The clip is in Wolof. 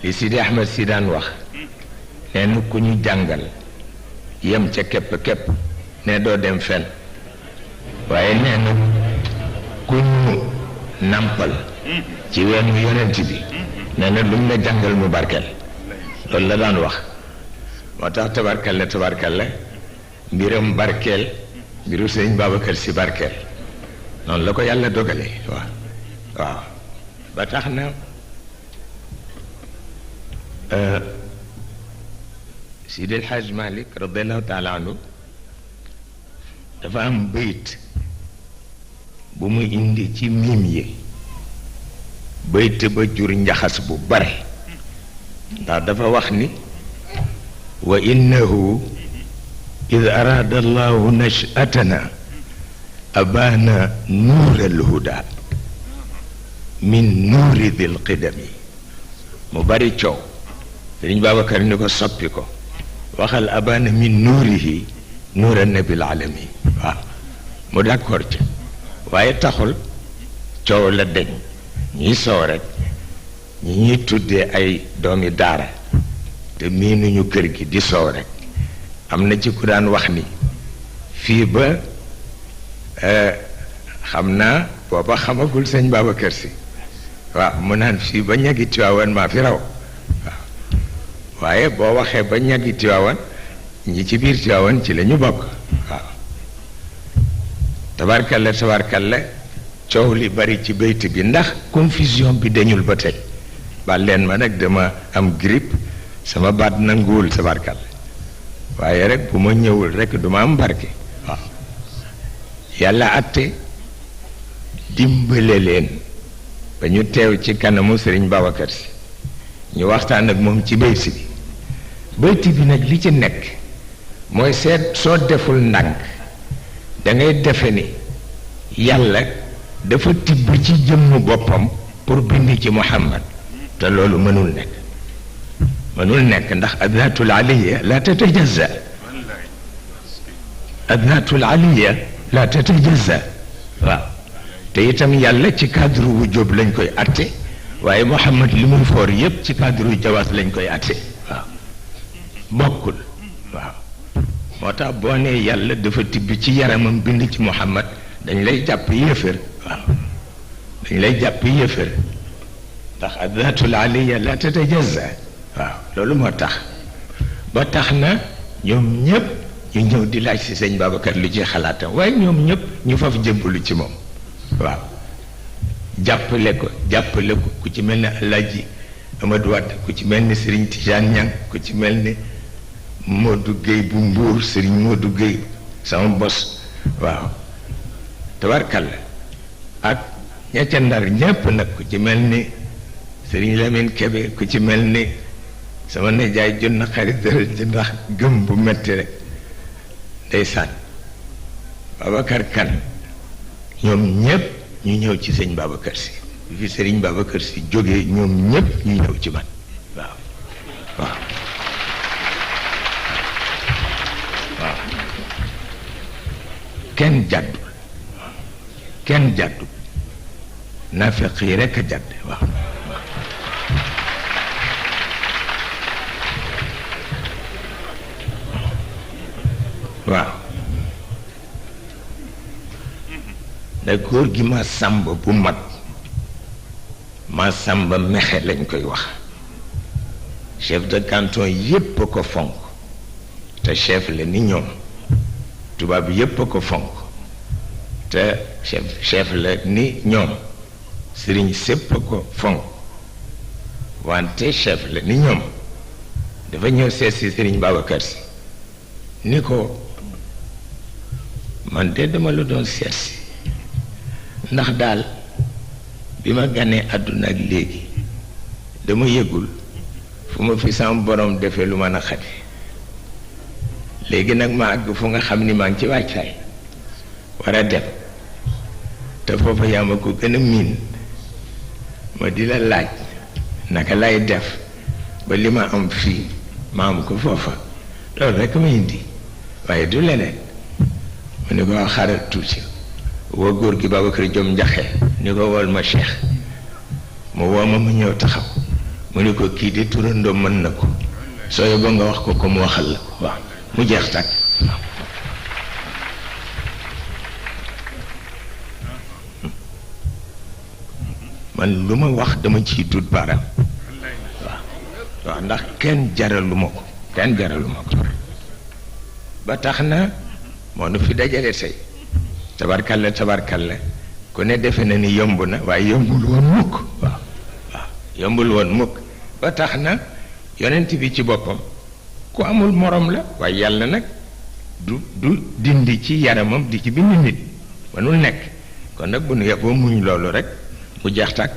li Sidi Ahmed si daan wax nee na ku ñu jàngal yem ca képp ne doo dem fenn waaye nee na ku ñu nampal ci weenu yonent bi nee na lu mu la jàngal mu barkeel loolu la daan wax moo tax tabarkalla mbiram barkeel mbiru sëñ Babacar Si barkeel noonu la ko yàlla dogalee waaw ba tax na Sidi El Hadj Malick radiallahu taala anhu dafa am bayit bu mu indi ci miim yi bayt ba jur njaxas bu bare ndax dafa wax ni wa innahu id arada allahu nashatana abana nuur alhuda min nuuri dil qidami mu bari coow Sëriñ Babacar ni ko soppi ko waxal abana min nuurihi nuura nabil alami waaw mu d'accord ci waaye taxul coow la deñ ñiy soow rek ñi ñuy tuddee ay doomi daara te miinuñu kër gi di soow rek am na ci ku daan wax ni fii ba xam naa booba xamagul sëñ Babacar Si waaw mu naan fii ba ñagi Tiwaawan maa fi raw waaw waaye boo waxee ba ñagi Tiwaawan ñi ci biir Tiwaawan ci la ñu bokk waaw tabarkalla coow li bari ci bayt bi ndax confusion bi dañul ba tey baal leen ma nag dama am grippe sama baat nanguwul tabarkalla waaye rek bu ma ñëwul rek duma am barke waaw yàlla atte dimbale leen ba ñu teew ci kanamu Sëriñ Babacar Si ñu waxtaan ak moom ci bayt bi bayt bi nag li ci nekk mooy seet soo deful ndànk da ngay defe ni yàlla dafa tibb ci jëmmu boppam pour bind ci Muhammad te loolu mënul nekk ndax adnaatul aliya la tatajazza adnaatul aliya la tatajazza waaw te itam yàlla ci cadre wu jóob lañ koy atte waaye Muhammad li muy foor yépp ci cadre wu jawaas lañ koy atte waaw bokkul waaw moo tax boo nee yàlla dafa tibb ci yaramam bind ci Muhammad dañ lay jàpp yéefér waaw dañ lay jàpp yéefér ndax adnaatul aliya la tatajazza waaw loolu moo tax ba tax na ñoom ñëpp ñu ñëw di laaj si sëñ Babacar lu ci xalaatam waaye ñoom ñëpp ñu faf jëmbalu ci moom waaw jàppale ko ku ci mel ni Alaaji Amadou Wade ku ci mel ni Serigne Tijane Niang ku ci mel ni Modou Gueye bu Mbuur Serigne Modou Gueye sama bos waaw tabarkalla ak ña ca Ndar ñépp nag ku ci mel ni Serigne Lamine Kébé ku ci mel ni sama nijaay jot na xarit dara ci ndax gëm bu metti rek ndeysaan Babacar Kan ñoom ñépp ñu ñëw ci sëñ Babacar Si fi sëriñ Babacar Si jógee ñoom ñépp ñu ñëw ci man waaw kenn jàddul naafeq yi rekk a jàdd waaw da góor gi ma sàmba bu mag ma sàmba mexe lañ koy wax chef de canton yépp a ko fonk te chef la ni ñoom tubaab yépp a ko fonk te chef la ni ñoom sëriñ sépp a ko fonk wante chef la ni ñoom dafa ñëw seet si sëriñ Babacar Si ni ko man de dama la doon seet si ndax daal bi ma ganee àdduna ak léegi dama yëgul fu ma fi sama borom defee lu mën a xati léegi nag ma àgg fu nga xam ni maa ngi ci wàccaay war a dem te foofa yaa ma ko gën a miin ma di la laaj naka lay def ba li ma am fii ma am ko foofa loolu rekk ma indi waaye du leneen mu ni ko xaaral tuuti woo góor gi Babacar Jom Njaxe ni ko wool ma Cheikh mu woo ma mu ñëw taxaw mu ni ko kii di turandoo mën na ko soo yóbboo nga wax ko mu waxal la ko waaw mu jeex tàkk. man lu ma wax dama ciy dut baaraam waaw ndax kenn jaraluma ko ba tax na moo nu fi dajale tey tabarkalla ku ne defe na ni yomb na waaye yombul woon mukk waaw yombul woon mukk ba tax na yonent bi ci boppam ku amul morom la waaye yàlla nag du dindi ci yaramam di ci bind nit mënul nekk kon nag bu nu yeboo muñ loolu rek mu jeex tàkk